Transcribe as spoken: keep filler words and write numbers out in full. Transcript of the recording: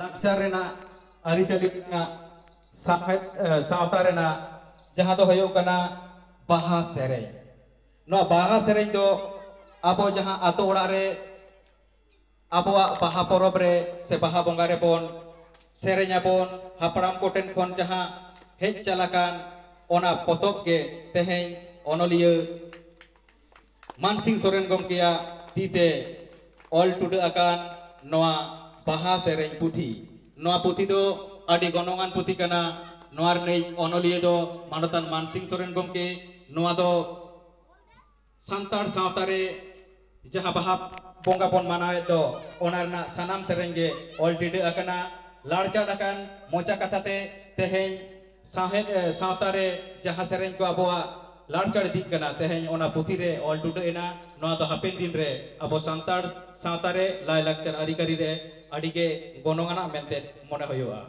ᱞᱟᱠᱪᱟᱨ ᱨᱮᱱᱟᱜ, ᱟᱹᱨᱤᱪᱟᱹᱞᱤ ᱨᱮᱱᱟᱜ, ᱥᱟᱶᱦᱮᱫ, ᱮ, ᱥᱟᱶᱛᱟ ᱨᱮᱱᱟᱜ ᱡᱟᱦᱟᱸ ᱫᱚ ᱦᱩᱭᱩᱜ ᱠᱟᱱᱟ ᱵᱟᱦᱟ ᱥᱮᱨᱮᱧ᱾ ᱱᱚᱣᱟ ᱵᱟᱦᱟ ᱥᱮᱨᱮᱧ ᱫᱚ ᱟᱵᱚ ᱡᱟᱦᱟᱸ ᱟᱛᱳ ᱚᱲᱟᱜ ᱨᱮ ᱟᱵᱚᱣᱟᱜ ᱵᱟᱦᱟ ᱯᱚᱨᱚᱵᱽ ᱨᱮ ᱥᱮ ᱵᱟᱦᱟ ᱵᱚᱸᱜᱟ ᱨᱮᱵᱚᱱ ᱥᱮᱨᱮᱧ ᱟᱵᱚᱱ, ᱦᱟᱯᱲᱟᱢ ᱠᱚᱴᱷᱮᱱ ᱠᱷᱚᱱ ᱡᱟᱦᱟᱸ ᱦᱮᱡ ᱪᱟᱞ ᱟᱠᱟᱱ, ᱚᱱᱟ ᱯᱚᱛᱚᱵ ᱜᱮ ᱛᱮᱦᱮᱧ ᱚᱱᱚᱞᱤᱭᱟᱹ ᱢᱟᱱᱥᱤᱝ ᱥᱚᱨᱮᱱ ᱜᱚᱢᱠᱮᱭᱟᱜ ᱛᱤ ᱛᱮ ᱚᱞ ᱴᱩᱰᱟᱹᱜ ᱟᱠᱟᱱ ᱱᱚᱣᱟ ᱵᱟᱦᱟ ᱥᱮᱨᱮᱧ ᱯᱩᱛᱷᱤ᱾ ᱱᱚᱣᱟ ᱯᱩᱛᱷᱤ ᱫᱚ ᱟᱹᱰᱤ ᱜᱚᱱᱚᱝᱟᱱ ᱯᱩᱛᱷᱤ ᱠᱟᱱᱟ᱾ ᱱᱚᱣᱟ ᱨᱤᱱᱤᱡ ᱚᱱᱚᱞᱤᱭᱟᱹ ᱫᱚ ᱢᱟᱱᱚᱛᱟᱱ ᱢᱟᱱᱥᱤᱝ ᱥᱚᱨᱮᱱ ᱜᱚᱢᱠᱮ᱾ ᱱᱚᱣᱟ ᱫᱚ ᱥᱟᱱᱛᱟᱲ ᱥᱟᱶᱛᱟ ᱨᱮ ᱡᱟᱦᱟᱸ ᱵᱟᱦᱟ ᱵᱚᱸᱜᱟ ᱵᱚᱱ ᱢᱟᱱᱟᱣᱮᱫ ᱫᱚ, ᱚᱱᱟ ᱨᱮᱱᱟᱜ ᱥᱟᱱᱟᱢ ᱥᱮᱨᱮᱧ ᱜᱮ ᱚᱞ ᱴᱤᱰᱟᱹᱜ ᱟᱠᱟᱱᱟ᱾ ᱞᱟᱲᱪᱟᱲ ᱟᱠᱟᱱ ᱢᱚᱪᱟ ᱠᱟᱛᱷᱟ ᱛᱮ ᱛᱮᱦᱮᱧ ᱥᱟᱶᱦᱮᱫ, ᱮ, ᱥᱟᱶᱛᱟ ᱨᱮ ᱡᱟᱦᱟᱸ ᱥᱮᱨᱮᱧ ᱠᱚ ᱟᱵᱚᱣᱟᱜ ᱞᱟᱲᱪᱟᱲ ᱤᱫᱤᱜ ᱠᱟᱱᱟ, ᱛᱮᱦᱮᱧ ᱚᱱᱟ ᱯᱩᱛᱷᱤ ᱨᱮ ᱚᱞ ᱴᱩᱰᱟᱹᱜ ᱮᱱᱟ᱾ ᱱᱚᱣᱟ ᱫᱚ ᱦᱟᱯᱮᱱ ᱫᱤᱱ ᱨᱮ ᱟᱵᱚ ᱥᱟᱱᱛᱟᱲ ᱥᱟᱶᱛᱟ ᱨᱮ ᱞᱟᱭᱼᱞᱟᱠᱪᱟᱨ ᱟᱹᱨᱤᱪᱟᱹᱞᱤ ᱨᱮ ᱟᱹᱰᱤ ᱜᱮ ᱜᱚᱱᱚᱝ ᱟᱱᱟᱜ ᱢᱮᱱᱛᱮ ᱢᱚᱱᱮ ᱦᱩᱭᱩᱜᱼᱟ᱾